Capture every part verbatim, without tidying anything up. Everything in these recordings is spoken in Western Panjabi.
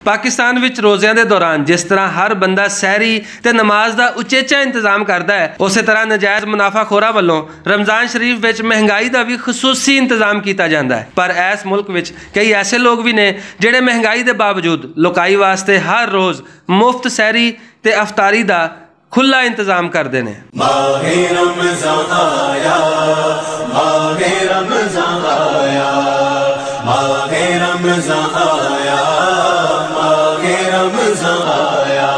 پاکستان وچ روزیاں دے دوران جس طرح ہر بندہ سحری تے نماز دا اچیچا انتظام کردا ہے، اسے طرح ناجائز منافع خوراں ولوں رمضان شریف وچ مہنگائی دا وی خصوصی انتظام کیتا جاندا ہے۔ پر ایس ملک وچ کئی ایسے لوگ وی نے جڑے مہنگائی دے باوجود لوکائی واسطے ہر روز مفت سحری تے افطاری دا کھلا انتظام کردے نے۔ ماہ رمضان آیا، ماہ رمضان آیا، ماہ رمضان آیا، ماہ رمضان آیا۔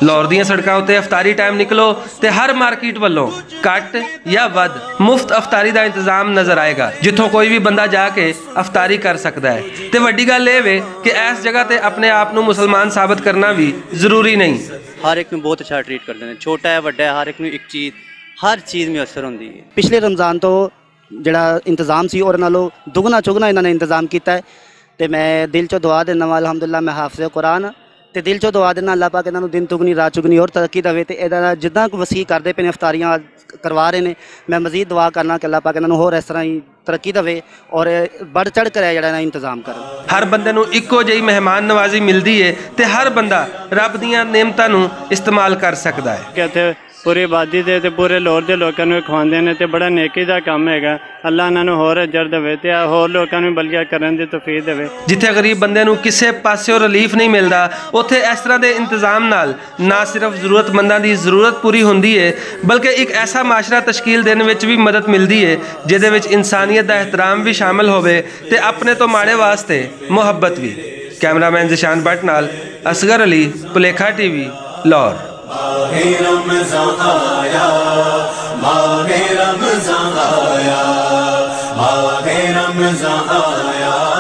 لاہور دیاں سڑکاں اتے افطاری ٹائم نکلو تے ہر مارکیٹ ولوں کٹ یا ود مفت افطاری دا انتظام نظر آئے گا، جتھوں کوئی بھی بندہ جا کے افطاری کر سکدا ہے۔ تے وڈی گل اے وے کہ ایس جگہ تے اپنے آپ نوں مسلمان ثابت کرنا بھی ضروری نہیں۔ ہر ایک نوں بہت اچھا ٹریٹ کردے نے، چھوٹا ہے وڈا ہے، ہر ایک نوں ایک چیز، ہر چیز میسر ہوندی ہے۔ پچھلے رمضان تو جڑا انتظام سی اور نالوں دگنا چگنا انہاں نے انتظام کیتا ہے۔ تے میں دل چوں دعا دینا وا، الحمدللہ میں حافظ قرآن۔ تے دل چوں دعا دینا اللہ پاک انہاں نوں دن دگنی رات چگنی اور ترقی دے تے ادا جداں کو وسیع کردے پے نے، افطاریاں کروا رہے نے۔ میں مزید دعا کرنا کہ اللہ پاک انہاں نوں ہور اس طرح ہی ترقی دے اور بڑھ چڑھ کر جڑا نا انتظام کرن۔ ہر بندے نوں اکو جئی مہمان نوازی ملدی ہے تے ہر بندہ رب دیاں نعمتاں نوں استعمال کر سکدا ہے۔ کہ اتھے پوری آبادی دے تے پورے لاہور دے لوکاں نوں کھواندے نے تے بڑا نیکی دا کم ہے گا۔ اللہ انہاں نوں ہور اجر دے تے ہور لوکاں نوں بلکہ کرن دی توفیق دے۔ جتھے غریب بندے نوں کسے پاسیوں ریلیف نہیں ملدا، اوتھے اس طرح دے انتظام نال نہ صرف ضرورت منداں دی ضرورت پوری ہوندی ہے، بلکہ ایک ایسا معاشرہ تشکیل دین وچ بھی مدد ملدی ہے جدے وچ انسانیت دا احترام بھی شامل ہووے تے اپنے تو ماڑے واسطے محبت بھی۔ کیمرہ مین ذیشان بٹ نال اصغر علی، پلیکھا ٹی وی، لاہور۔ ماہ رمضان آیا، ماہ رمضان آیا، ماہ رمضان آیا۔